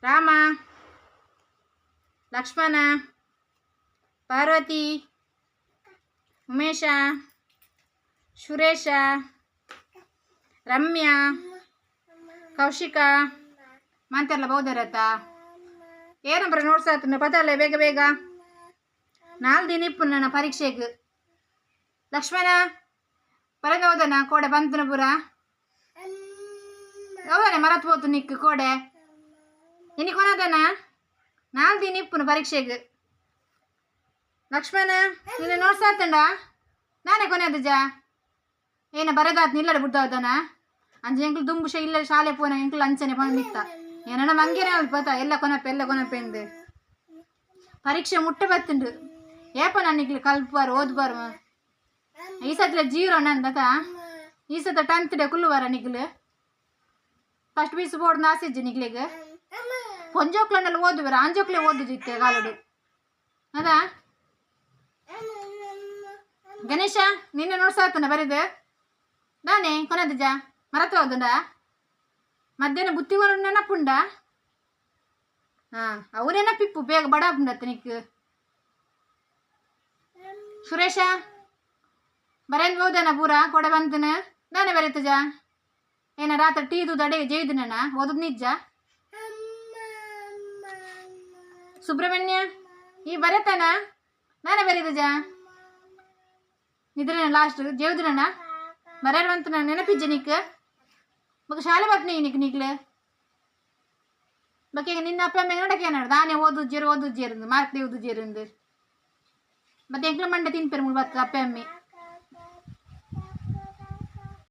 Rama, Lakshmana, Parvati, Umesha, Suresha, Ramya, Kaushika ಮಾಂತೆಲ್ಲ ಬೌದರತ್ತ ಏನಂಬ್ರ notes ಆತನ ಪದಲ್ಲ ಬೇಗ ಬೇಗ. 4 ದಿನ ಇಪ್ಪು ನನ್ನ ಪರೀಕ್ಷೆಗೆ. ಲಕ್ಷ್ಮಣ ಬರಂಗ ಹೋದನ ಕೋಡೆ ಬಂತನ ಪೂರ ಹೌದಾನೆ ಮರತ್ ಪೋತು ನಿಕ್ಕು ಕೋಡೆ ಇನಿ ಕೊನದನ 4 ದಿನ ಇಪ್ಪುನ ಪರೀಕ್ಷೆಗೆ. ಲಕ್ಷ್ಮಣ ನಿನ್ನ ನೋಟ್ಸ್ ಆತಂಡ ನಾನೇ ಕೊನೆಯದಜ ಏನ ಬರದಾತ್ ನಿಲ್ಲಡ ಬಿಡ್ದಾವದನ ಅಂಜೆ ಎಂಕ್ಲು ದುಂಬುಷ ಇಲ್ಲ ಶಾಲೆ ಪೋನ ಎಂಕ್ಲು ಅಂಚನೆ ಪಂದಿತ್ತ ಏನನ ಮಂಗೇನೆ ಅಲ್ಪ ಎಲ್ಲ ಕೊನಪೆ ಎಲ್ಲ ಕೊನಪೆ ಎಂದು ಪರೀಕ್ಷೆ ಮುಟ್ಟ ಬತ್ತುಂಡು ಏಪ ನನ್ನಿಗ್ಲು ಕಲ್ಪಾರು ಓದ್ಬಾರು ಈ ಸತ್ಲ ಜೀರೋ ನಂದತ ಈ ಸತ ಟೆಂತ್ ಡೇ ಕುಲ್ಲುವಾರ ನಿಗ್ಲು ಫಸ್ಟ್ ಪೀಸ್ ಬೋರ್ಡ್ ನಾಸಿಜ್ಜಿ ನಿಗ್ಲಿಗೆ ಪೊಂಜೋಕ್ಲನ್ನೆಲ್ಲ ಓದುವರ ಆಂಜೋಕ್ಲೆ ಓದುಜಿತ್ತೆ ಕಾಲಡು ಅದಾ. ಗಣೇಶ ನಿನ್ನೆ ನೋಡ್ಸಾತನ ಬರಿದೆ ದಾನೆ ಕೊನದಜ ಮರತ ಹೋದುಂಡ ಮಧ್ಯಾಹ್ನ ಬುತ್ತಿ ನೆನಪುಂಡ ಹಾಂ ಅವು ನೆನಪಿಪ್ಪು ಬೇಗ ಬಡ ಉಂಡತ್ತ ನಿಕ್. ಸುರೇಶ ಬರೇನ್ ಹೋದನ ಪೂರ ಕೊಡೆ ಬಂತನ ದಾನೆ ಬರೀತಜ ಏನ ರಾತ್ರಿ ಟೀದು ದಡೆ ಜೈದಿನ ಓದುದು ನಿಜ. ಸುಬ್ರಹ್ಮಣ್ಯ ಈ ಬರತಾನ ನಾನೇ ಬರೀತಜ ನಿದ್ರೆ ಲಾಸ್ಟ್ ಜೇವ್ದಿನ ಬರೆಯರ್ ಬಂತ ನೆನಪಿಜ್ಜ ನಿಕ್ ಬೊಕ ಶಾಲೆ ಬರ್ತೀನಿ ನಿಕ್ ನಿಕ್ಲೆ ಬೊಕ ಈಗ ನಿನ್ನ ಅಪ್ಪ ಅಮ್ಮ ನಡಕ್ಕೆ ಏನಾಡು ದಾನೆ ಓದು ಜೇರು ಮಾರ್ಕ್ ದೇವುದು ಜೇರು ಮತ್ತೆ ಎಂಕ್ಲ ಮಂಡೆ ತಿನ್ಪೇರು ಮುಳ್ ಬತ್ತ ಅಪ್ಪ ಅಮ್ಮೆ.